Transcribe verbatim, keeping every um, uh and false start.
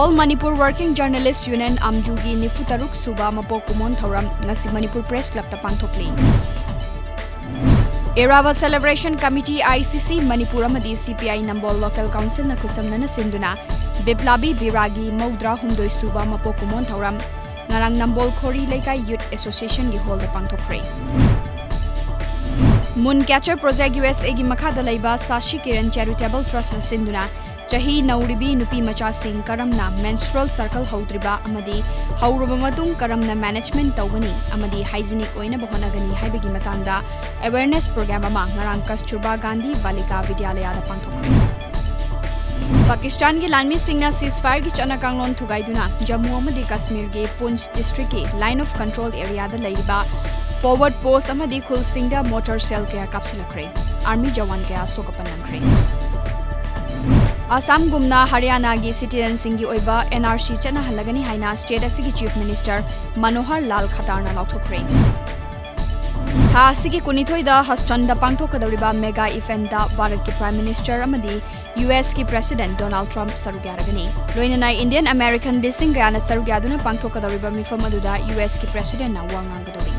All Manipur Working Journalist Union, ꯑꯥꯝꯖꯨꯒꯤ ꯅꯤꯐꯨ ꯇꯔꯨꯛ ꯁꯨꯕ ꯃꯄꯣꯛ ꯀꯨꯝꯑꯣꯟ ꯊꯧꯔꯝ ꯉꯁꯤ ꯃꯅꯤꯄꯨꯔ ꯄ꯭ꯔꯦꯁ ꯀ꯭ꯂꯕꯇ ꯄꯥꯡꯊꯣꯛꯂꯤ꯫ Irava Celebration Committee, I C C, Manipur ꯑꯃꯗꯤ C P I Nambol Local Councilꯅ ꯈꯨꯠꯁꯝꯅꯅ ꯁꯤꯟꯗꯨꯅ ꯕꯤꯄ꯭ꯂꯥꯕꯤ ꯕꯤꯔꯥꯒꯤ ꯃꯧꯗ꯭ꯔꯥ ꯍꯨꯝꯗꯣꯏ ꯁꯨꯕ ꯃꯄꯣꯛ ꯀꯨꯝꯑꯣꯟ ꯊꯧꯔꯝ ꯉꯔꯥꯡ ꯅꯝꯕꯣꯜ ꯈꯣꯔꯤ ꯂꯩꯀꯥꯏ Youth Associationꯒꯤ hallꯗ ꯄꯥꯡꯊꯣꯛꯈ꯭ꯔꯦ꯫ Moon Catcher Project U S Aꯒꯤ ꯃꯈꯥꯗ ꯂꯩꯕ Shashi Kiran Charitable Trustꯅ ꯁꯤꯟꯗꯨꯅ ꯆꯍꯤ ꯅꯧꯔꯤꯕꯤ ꯅꯨꯄꯤ ꯃꯆꯥꯁꯤꯡ ꯀꯔꯝꯅ menstrual cycle ꯍꯧꯗ꯭ꯔꯤꯕ ꯑꯃꯗꯤ ꯍꯧꯔꯕ ꯃꯇꯨꯡ ꯀꯔꯝꯅ management ꯇꯧꯒꯅꯤ ꯑꯃꯗꯤ hygienic ꯑꯣꯏꯅꯕ ꯍꯣꯠꯅꯒꯅꯤ ꯍꯥꯏꯕꯒꯤ ꯃꯇꯥꯡꯗ awareness program ꯑꯃ ꯉꯔꯥꯡ ꯀꯁꯇꯨꯔꯕꯥ ꯒꯥꯟꯙꯤ ꯕꯥꯂꯤꯀꯥ ꯕꯤꯗ꯭ꯌꯥꯂꯌꯥꯗ ꯄꯥꯡꯊꯣꯛꯈ꯭ꯔꯦ꯫ ꯄꯥꯀꯤꯁꯇꯥꯟꯒꯤ ꯂꯥꯟꯃꯤꯁꯤꯡꯅ ceasefire ꯒꯤ ꯆꯠꯅ ꯀꯥꯡꯂꯣꯟ ꯊꯨꯒꯥꯏꯗꯨꯅ ꯖꯝꯃꯨ ꯑꯃꯗꯤ ꯀꯥꯁꯃꯤꯔꯒꯤ ꯄꯨꯟꯆ district ꯀꯤ Line of Control area ꯗ ꯂꯩꯔꯤꯕ forward post ꯑꯃꯗꯤ ꯈꯨꯜꯁꯤꯡꯗ mortar shell ꯀꯌꯥ ꯀꯥꯞꯁꯤꯜꯂꯛꯈ꯭ꯔꯦ꯫ Army ꯖꯋꯥꯟ ꯀꯌꯥ ꯁꯣꯛ ꯑꯄꯟ ꯅꯪꯈ꯭ꯔꯦ꯫ ꯑꯁꯥꯝꯒꯨꯝꯅ ꯍꯔꯤꯌꯥꯅꯥꯒꯤ citizen ꯁꯤꯡꯒꯤ ꯑꯣꯏꯕ N R C ꯆꯠꯅꯍꯜꯂꯒꯅꯤ ꯍꯥꯏꯅ state ꯑꯁꯤꯒꯤ Chief Minister ꯃꯅꯣꯍꯔ ꯂꯥꯜ ꯈꯠꯇꯥꯔꯅ ꯂꯥꯎꯊꯣꯛꯈ꯭ꯔꯦ꯫ ꯊꯥ ꯑꯁꯤꯒꯤ ꯀꯨꯟꯅꯤꯊꯣꯏꯗ ꯍꯁꯇꯟꯗ ꯄꯥꯡꯊꯣꯛꯀꯗꯧꯔꯤꯕ mega event ꯗ ꯚꯥꯔꯠꯀꯤ Prime Minister ꯑꯃꯗꯤ U S ꯀꯤ President Donald Trump ꯁꯔꯨꯛ ꯌꯥꯔꯒꯅꯤ꯫ ꯂꯣꯏꯅꯅ Indian American ꯂꯤꯁꯤꯡ ꯀꯌꯥꯅ ꯁꯔꯨꯛ ꯌꯥꯗꯨꯅ ꯄꯥꯡꯊꯣꯛꯀꯗꯧꯔꯤꯕ ꯃꯤꯐꯝ ꯑꯗꯨꯗ U S ꯀꯤ President ꯅ ꯋꯥ ꯉꯥꯡꯒꯗꯧꯔꯤ꯫